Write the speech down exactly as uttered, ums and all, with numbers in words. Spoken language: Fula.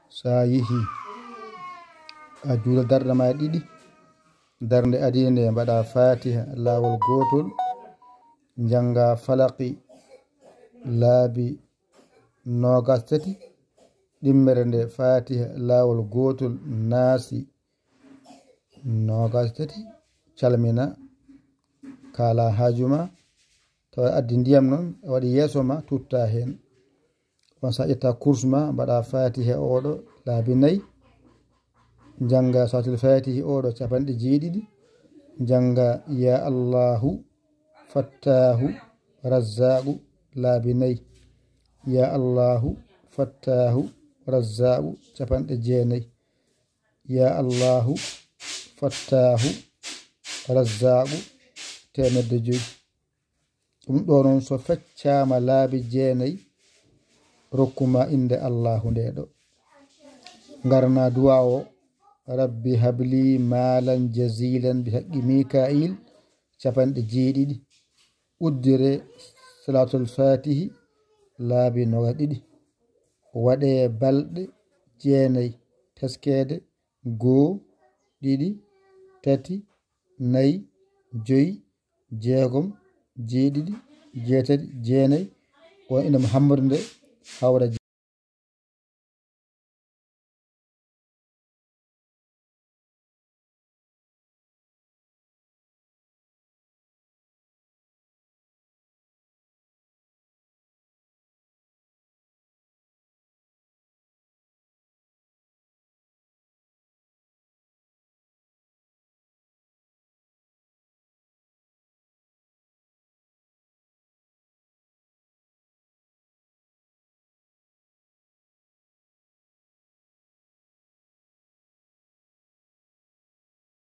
So a yehi a juula darɗe ma ɗiɗi, darnde adii nde mbaɗa fatiha laawol gootol, njannga falaqi laabi noogas tati, ɗimmere nde fatiha laawol gootol, naasi noogas tati, calmina, kaala haaju ma, tawa addi ndiyam noon, a waɗi yeeso ma, tutta heen. On sa ƴetta kurs ma, mbaɗa fatiha oɗo laabi nayi, njannga salatul fatihi oɗo capanɗe jeeɗiɗi, njannga ya Allahu fattahu razzaqu laabi nayi, ya Allahu fattahu razzaqu capanɗe jeenayi, ya Allahu fattahu razzaqu teemedde joyi. Ɗum ɗo noon so feccaama laabi jeenayi, rokkuma innde Allahu nde ɗo. Ngarna du'a o, rabbi habli maalan jazilan bi haqqi Mika'il, capanɗe jeeɗiɗi. Uddire salatul fatihi laabi noogas ɗiɗi. Waɗe balɗe jeenayi, teskeede goo, ɗiɗi, tati, nayi, joyi, jeegom, jeeɗiɗi, jeetati, jeenayi. On ina Muhammadu nde hawra